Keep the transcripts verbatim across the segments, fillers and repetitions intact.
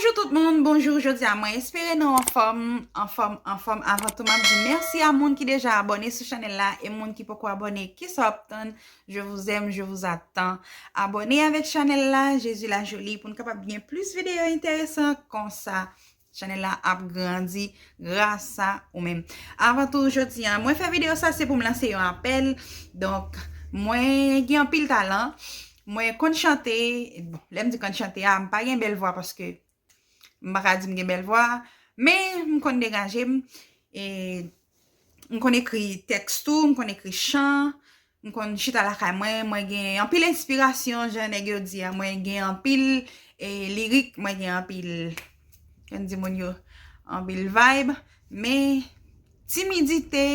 Bonjou tout moun, bonjou, jodi a mwen espere nou anfòm, anfòm, anfòm. Avan tou, m ap di mèsi a moun ki deja abòne sou chanèl la e moun ki poko abòne, kisa w ap tann? Je vous aime, je vous attends. Abòne avèk chanèl la, Jezi la Joli, pou n kapab gen plis videyo enteresan konsa. Chanèl la ap grandi gras a ou menm. Avan tou, jodi a, mwen fè videyo sa, se pou m lanse yon apèl. Donk, mwen gen anpil talan. Mwen konn chante. Bon, lè m di konn chante a, m pa gen bèl vwa paske m pa ka di m gen bèl vwa. Men, m konn degaje m. E m konn ekri tèks tou, m konn ekri chan. M konn chita lakay mwen, mwen gen anpil enspirasyon, jan nèg yo di a, mwen gen anpil, e, lirik, mwen gen anpil, jan di moun yo, anpil vibe. Men, timidite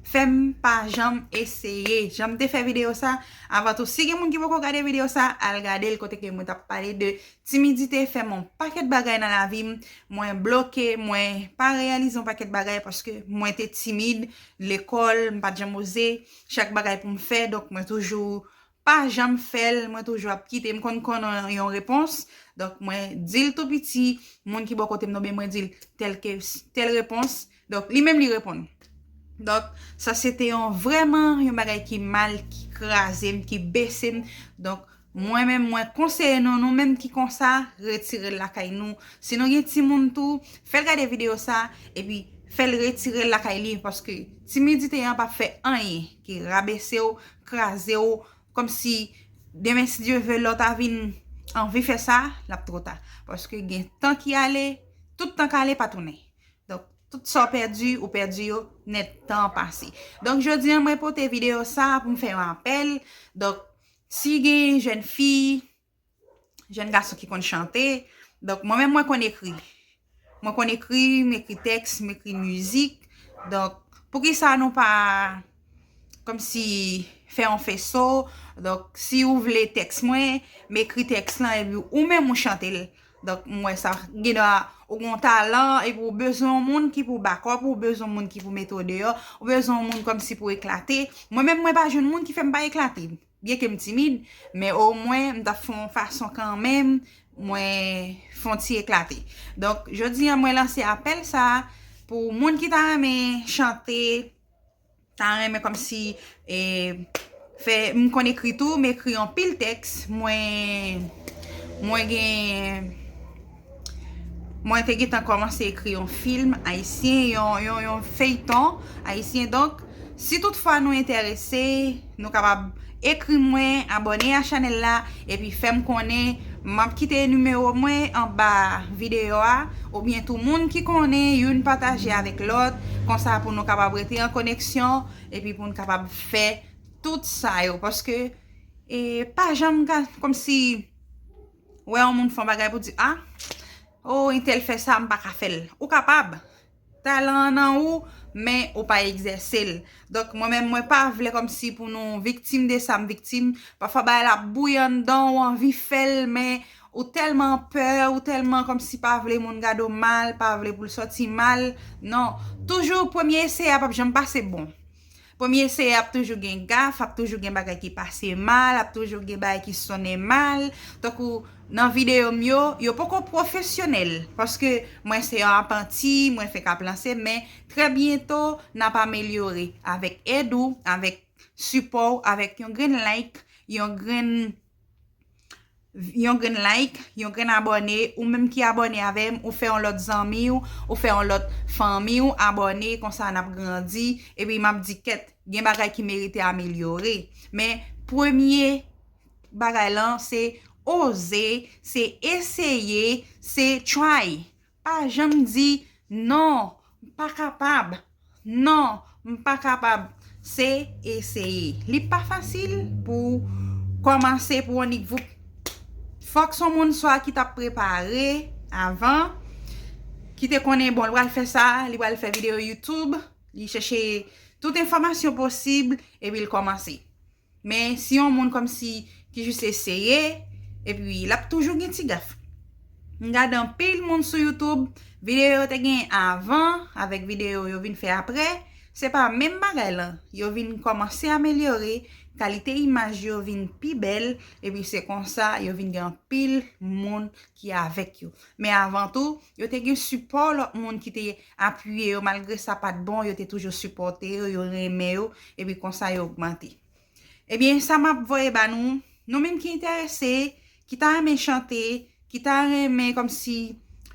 fè m pa janm eseye. Jan m te fè videyo sa, avan tou, si gen moun ki poko gade videyo sa, al gade l kote ke mwen t ap pale de timidite fè m yon pakèt bagay nan lavi m. Mwen bloke, mwen pa reyalize yon pakèt bagay paske mwen te timid, lekòl, m pa t janm oze, chak bagay pou m fè, donk mwen toujou pa janm fè l, mwen toujou ap kite, m konn konn yon repons, donk mwen di l tou piti, moun ki bò kote m nan, oubyen mwen di l tèl ke, tèl repons, donk li menm li reponn. Donk, sa se te yon vrèman yon bagay ki mal, ki kraze m, ki bese m. Donk, mwen menm, mwen konseye nou, nou menm ki konsa, retire l lakay nou. Si nou gen timoun tou, fè l gade videyo sa, epi fè l retire l lakay li, paske timidite an p ap fè anyen ki rabese w, kraze w, kòmsi demen, si Dye ve, lè w ta vin anvi fè sa, l ap twò ta. Paske gen tan ki ale, tout tan k ale pa tounen. Donk, tout sa w pèdi, ou pèdi yo nèt, tan an pase. Donk, jodi a, mwen pote videyo sa pou m fè yon apèl. Donk, si gen jèn fi, jèn gason ki konn chante, donk, mwen menm, mwen konn ekri. Mwen konn ekri, m ekri tèks, m ekri mizik. Donk, poukisa nou pa kòmsi fè yon feso? Donk, si ou vle tèks mwen, m ekri tèks lan, epi ou menm ou chante l. Donk, m wè sa gen dwa ou gen yon talan, epi ou bezwen yon moun ki pou back up ou, ou bezwen yon moun ki pou mete w deyò, ou bezwen yon moun kòmsi pou eklate. Mwen menm, mwen pa jwenn moun ki fè m pa eklate. Byenke m timid, men omwen m t ap fè yon fason kanmenm, mwen fè yon ti eklate. Donk, jodi a, mwen lanse apèl sa a pou moun ki ta renmen chante, ta renmen kòmsi, e, fè, m konn ekri tou, m ekri anpil tèks, mwen, mwen gen, mwen te gentan kòmanse ekri yon fim ayisyen, yon, yon, yon feyton ayisyen. Donk, si toutfwa nou enterese, nou kapab ekri mwen, abòne a chanèl la, epi fè m konnen. M ap kite nimewo mwen anba videyo a, oubyen tou moun ki konnen, youn pataje avèk lòt, konsa pou nou kapab rete an koneksyon, epi pou n kapab fè tout sa yo. Paske, e, pa janm ka, kòmsi, wè yon moun fè yon bagay pou di, a, o, entèl fè sa, m pa ka fè l. Ou kapab. Talan an nan ou, men ou pa egzèse l. Donk, mwen menm, mwen pa vle kòmsi pou nou viktim de sa m viktim. Pafwa, bagay la ap bouyi anndan w, ou anvi fè l, men ou tèlman pè, ou tèlman kòmsi pa vle moun gade w mal, pa vle pou l sòti mal. Non. Toujou, premye eseye a p ap janm pase bon. Premye eseye ap toujou gen gaf, ap toujou gen bagay ki pase mal, ap toujou gen bagay ki sonnen mal. Tankou nan videyo m yo, yo poko pwofesyonèl, paske mwen se yon apanti, mwen fenk ap lanse, men trè byento, n ap amelyore avèk èd ou, avèk sipò w, avèk yon grenn like, yon grenn yon grenn like, yon grenn abòne, ou menm ki abòne avè m, ou fè yon lòt zanmi w, ou fè yon lòt fanmi w abòne, konsa n ap grandi, epi m ap di kèt, gen bagay ki merite amelyore. Men premye bagay lan, se oze, se eseye, se try. Pa janm di, "Non, m pa kapab. Non, m pa kapab." Se eseye. Li pa fasil pou kòmanse, pou annik voup. Fòk se yon moun swa ki t ap prepare avan, ki te konnen, bon, li pral fè sa, li pral fè videyo YouTube, li chèche tout enfòmasyon posib, epi l kòmanse. Men si yon moun kòmsi ki jis eseye, epi l ap toujou gen ti gaf. M gade anpil moun sou YouTube, videyo yo te gen avan, avèk videyo yo vin fè apre, se pa menm bagay lan. Yo vin kòmanse amelyore, kalite imaj yo vin pi bèl, epi se konsa yo vin gen anpil moun ki avèk yo. Men avan tou, yo te gen sipò lòt moun ki te apiye yo, malgre sa pa t bon, yo te toujou sipòte yo, yo renmen yo, epi konsa yo ogmante. Ebyen, sa m ap voye ba nou, nou menm ki enterese, ki ta renmen chante, ki ta renmen kòmsi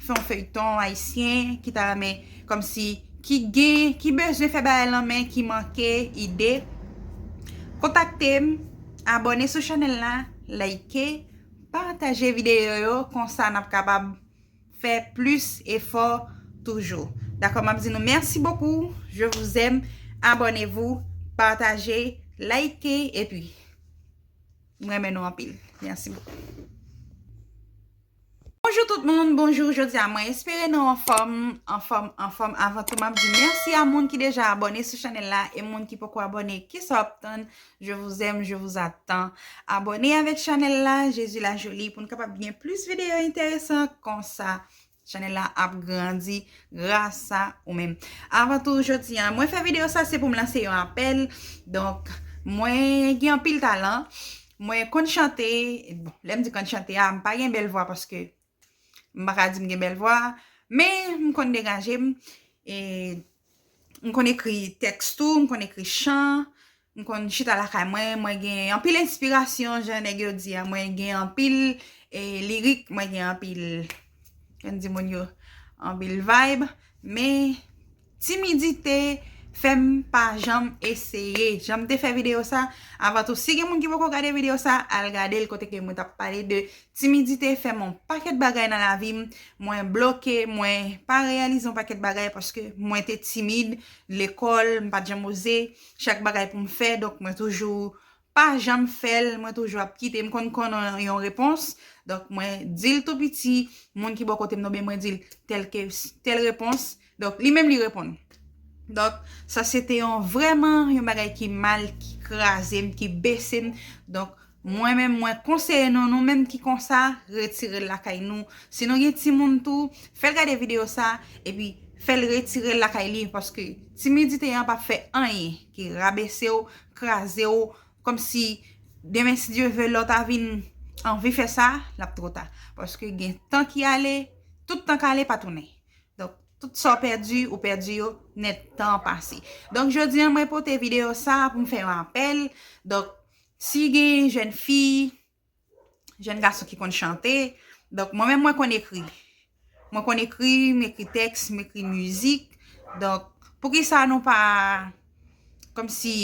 fè yon feyton ayisyen, ki ta renmen kòmsi, ki gen, ki bezwen fè bagay lan men ki manke ide, kontakte m, abòne sou chanèl la, like, pataje videyo yo, konsa n ap kapab fè plis efò toujou. Dakò, m ap di nou mèsi bokou, je vous aime, abonnez-vous, partagez, likez, epi m renmen nou anpil. Mèsi bokou. Bonjou tout moun, bonjou, jodi a mwen espere nou anfòm, anfòm, anfòm. Avan tou, m ap di mèsi a moun ki deja abòne sou chanèl la e moun ki poko abòne, kisa w ap tann? Je vous aime, je vous attends. Abòne avèk chanèl la, Jezi la Joli, pou n kapab gen plis videyo enteresan konsa. Chanèl la ap grandi gras a ou menm. Avan tou, jodi a, mwen fè videyo sa, se pou m lanse yon apèl. Donk, mwen gen anpil talan. Mwen konn chante. Bon, lè m di konn chante a, m pa gen bèl vwa paske m pa ka di m gen bèl vwa. Men, m konn degaje m. E, m konn ekri tèks tou, m konn ekri chan. M konn chita lakay mwen, mwen gen anpil enspirasyon, jan nèg yo di a, mwen gen anpil, e, lirik, mwen gen anpil, jan di moun yo, anpil vibe, men timidite fè m pa janm eseye. Jan m te fè videyo sa, avan tou, si gen moun ki poko gade videyo sa, al gade l kote ke mwen t ap pale de timidite fè m yon pakèt bagay nan lavi m, mwen bloke, mwen pa reyalize yon pakèt bagay paske mwen te timid, lekòl, m pa t janm oze, chak bagay pou m fè, donk mwen toujou pa janm fè l, mwen toujou ap kite, m konn konn yon, yon repons, donk mwen di l tou piti, moun ki bò kote m nan, ben mwen di l tèl ke, tèl repons, donk li menm li reponn. Donk, sa se te yon vrèman yon bagay ki mal, ki kraze m, ki bese m, donk, mwen menm, mwen konseye nou, nou menm ki konsa, retire l lakay nou. Si nou gen timoun tou, fè l gade videyo sa, epi fè l retire l lakay li, paske timidite an p ap fè anyen ki rabese w, kraze w, kòmsi demen, si Dye ve, lè w ta vin anvi fè sa, l ap twò ta. Paske gen tan ki ale, tout tan k ale pa tounen. Donk, tout sa w pèdi, ou pèdi yo nèt, tan an pase. Donk, jodi a, mwen pote videyo sa pou m fè yon apèl. Donk, si gen jèn fi, jèn gason ki konn chante, donk, mwen menm, mwen konn ekri. Mwen konn ekri, m ekri tèks, m ekri mizik. Donk, poukisa nou pa kòmsi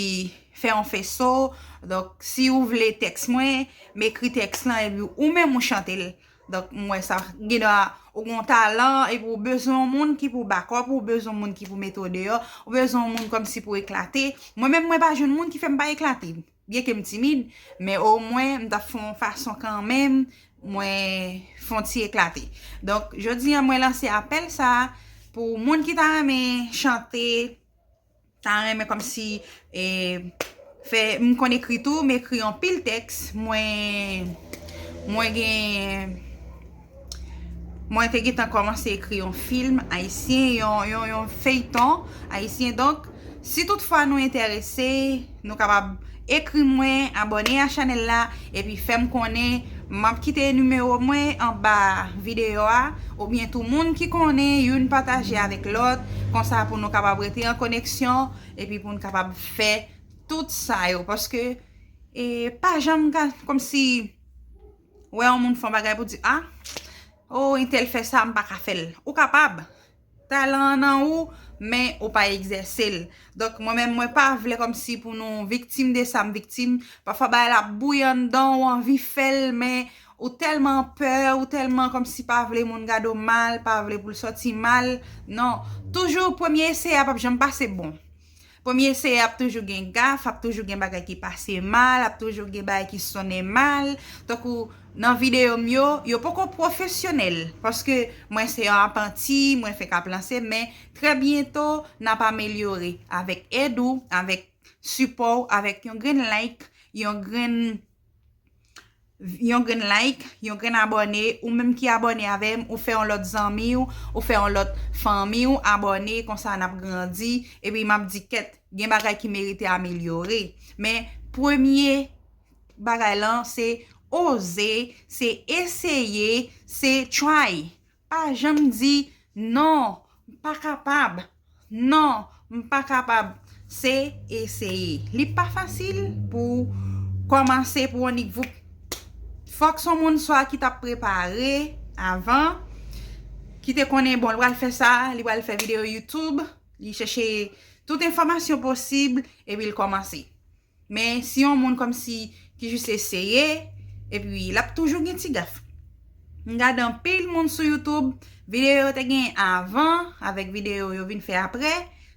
fè yon feso? Donk, si ou vle tèks mwen, m ekri tèks lan epi ou menm ou chante l. Donk, m wè sa gen dwa ou gen yon talan epi ou bezwen yon moun ki pou back up ou, ou bezwen yon moun ki pou mete w deyò, ou bezwen yon moun kòmsi pou eklate. Mwen menm, mwen pa jwenn moun ki fè m pa eklate. Byenke m timid, men omwen m t ap fè yon fason kanmenm, mwen fè yon ti eklate. Donk, jodi a, mwen lanse apèl sa a pou moun ki ta renmen chante, ta renmen kòmsi, e, fè, m konn ekri tou, m ekri anpil tèks, mwen, mwen gen, mwen te gentan kòmanse ekri yon fim ayisyen, yon, yon, yon feyton ayisyen. Donk, si toutfwa nou enterese, nou kapab ekri mwen, abòne a chanèl la, epi fè m konnen. M ap kite nimewo mwen anba videyo a, oubyen tou moun ki konnen, youn pataje avèk lòt, konsa pou nou kapab rete an koneksyon, epi pou n kapab fè tout sa yo. Paske, e, pa janm ka, kòmsi, wè yon moun fè yon bagay pou di, a, o, entèl fè sa, m pa ka fè l. Ou kapab. Talan an nan ou, men ou pa egzèse l. Donk, mwen menm, mwen pa vle kòmsi pou nou viktim de sa m viktim. Pafwa, bagay la ap bouyi anndan w, ou anvi fè l, men ou tèlman pè, ou tèlman kòmsi pa vle moun gade w mal, pa vle pou l sòti mal. Non. Toujou, premye eseye a p ap janm pase bon. Premye eseye ap toujou gen gaf, ap toujou gen bagay ki pase mal, ap toujou gen bagay ki sonnen mal. Tankou nan videyo m yo, yo poko pwofesyonèl, paske mwen se yon apanti, mwen fèk ap lanse, men trè byento, n ap amelyore avèk èd ou, avèk sipò w, avèk yon grenn like, yon grenn yon grenn like, yon grenn abòne, ou menm ki abòne avè m, ou fè yon lòt zanmi w, ou fè yon lòt fanmi w abòne, konsa n ap grandi, epi m ap di kèt, gen bagay ki merite amelyore. Men premye bagay lan, se oze, se eseye, se try. Pa janm di, "Non, m pa kapab. Non, m pa kapab." Se eseye. Li pa fasil pou kòmanse pou yon nèg voup. Fòk se yon moun swa ki t ap prepare avan, ki te konnen, bon, li pral fè sa, li pral fè videyo YouTube, li chèche tout enfòmasyon posib, epi l kòmanse. Men si yon moun kòmsi ki jis eseye, epi l ap toujou gen ti gaf. M gade anpil moun sou YouTube, videyo yo te gen avan avèk videyo yo vin fè apre,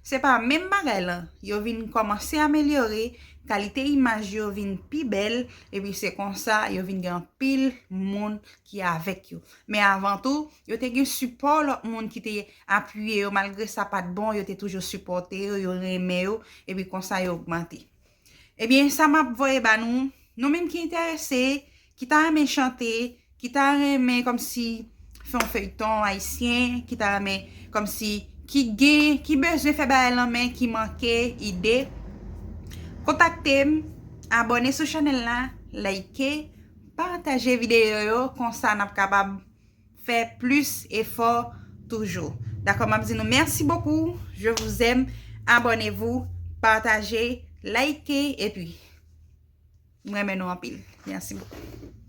se pa menm bagay lan. Yo vin kòmanse amelyore, kalite imaj yo vin pi bèl, epi se konsa yo vin gen anpil moun ki avèk yo. Men avan tou, yo te gen sipò lòt moun ki te apiye yo, malgre sa pa t bon, yo te toujou sipòte yo, yo renmen yo, epi konsa yo ogmante. Ebyen, sa m ap voye ba nou, nou menm ki enterese, ki ta renmen chante, ki ta renmen kòmsi fè yon feyton ayisyen, ki ta renmen kòmsi, ki gen, ki bezwen fè bagay lan men ki manke ide, kontakte m, abòne sou chanèl la, like, pataje videyo yo, konsa n ap kapab fè plis efò toujou. Dakò, m ap di nou merci beaucoup, je vous aime, abonnez-vous, partagez, likez, epi m renmen nou anpil. Merci beaucoup.